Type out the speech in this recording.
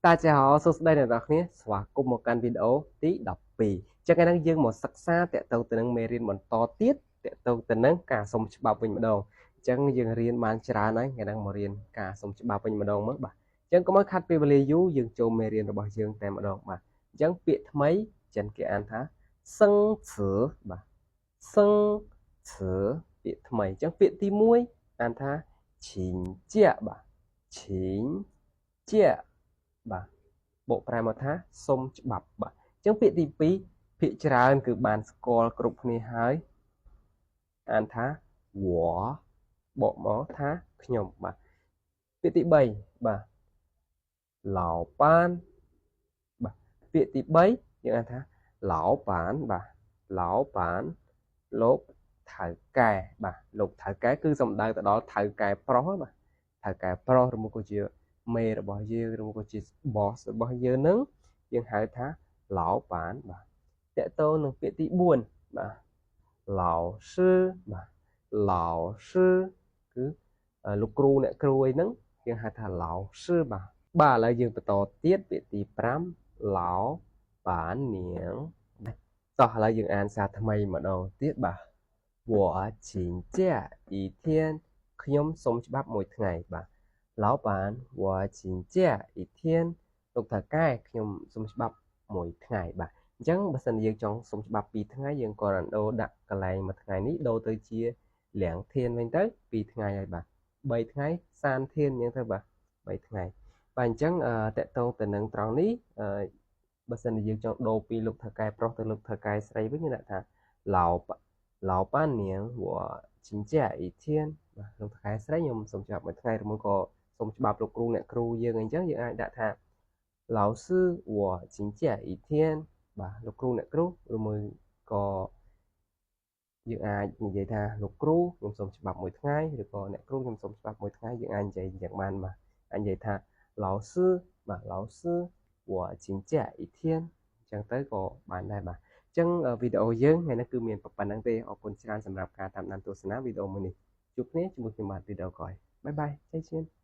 大家好 សួស្តីអ្នកទាំងអស់គ្នាស្វាគមន៍មកកាន់វីដេអូទី12ចឹងថ្ងៃនេះយើងមកសិក្សាតកតទៅនឹងមេរៀនបន្តទៀតតកតទៅនឹងការសុំច្បាប់វិញម្ដងអញ្ចឹងយើងរៀនបានច្រើនហើយថ្ងៃនេះមករៀនការសុំច្បាប់វិញម្ដងមើលបាទអញ្ចឹងកុំឲ្យខាត់ពេលវេលាយូរយើងចូលមេរៀនរបស់យើងតែម្ដងបាទអញ្ចឹងពាក្យថ្មីចិនគេអានថាសឹង詞បាទសឹង詞ពាក្យថ្មីអញ្ចឹងពាក្យទី1អានថាឈីងជាបាទឈីងជាបាទបកប្រែមកថាសុំច្បាប់បាទអញ្ចឹងពាក្យទី2ភាគច្រើនគឺបានស្គាល់គ្រប់គ្នាហើយអានថាវបកមកថាខ្ញុំបាទពាក្យទី3បាទ老板បាទពាក្យទី3យើងអានថា老板បាទ老板លោកថៅកែបាទលោកថៅកែគឺសំដៅទៅដល់ថៅកែប្រុសបាទថៅកែប្រុសឬមកក៏ជាមេរបស់យើងឬមកក៏ជា boss របស់យើងនឹងយើងហៅថា老板បាទតកតងនឹងពាក្យទី4បាទ老師បាទ老師គឺលោកគ្រូអ្នកគ្រូអីហ្នឹងយើងហៅថា老師បាទបាទឥឡូវយើងបន្តទៀតពាក្យទី5老板娘តោះឥឡូវយើងអានសារថ្មីម្ដងទៀតបាទ我请假一天ខ្ញុំសូមច្បាប់មួយថ្ងៃបាទ老板我请假一天លោកថៅកែខ្ញុំសូមច្បាប់មួយថ្ងៃបាទអញ្ចឹងបើសិនយើងចង់សុំច្បាប់2ថ្ងៃយើងក៏ដូរដាក់កន្លែងមួយថ្ងៃនេះដូរទៅជា两天វិញទៅ2ថ្ងៃហើយបាទ3ថ្ងៃ三天អញ្ចឹងទៅបាទ3ថ្ងៃបាទអញ្ចឹងតកតងទៅនឹងត្រង់នេះបើសិនជាយើងចង់ដូរពីលោកថៅកែប្រុសទៅលោកថៅកែស្រីវិញយើងដាក់ថា老板娘我请假一天បាទលោកថៅកែស្រីខ្ញុំសូមច្បាប់មួយថ្ងៃឬមួយក៏សូមច្បាប់លោកគ្រូអ្នកគ្រូយើងអញ្ចឹងយើងអាចដាក់ថា老师我请假一天បាទលោកគ្រូអ្នកគ្រូឬមួយក៏យើងអាចនិយាយថាលោកគ្រូខ្ញុំសូមច្បាប់មួយថ្ងៃឬក៏អ្នកគ្រូខ្ញុំសូមច្បាប់មួយថ្ងៃយើងអាចនិយាយយ៉ាងបានបាទអាចនិយាយថា老師បាទ老師我請假一天អញ្ចឹងទៅក៏បានដែរបាទអញ្ចឹងវីដេអូយើងថ្ងៃនេះគឺមានប៉ុណ្្នឹងទេអរគុណច្រើនសម្រាប់ការតាមដានទស្សនាវីដេអូមួយនេះជួបគ្នាជាមួយខ្ញុំបាទវីដេអូក្រោយបាយបាយ再见。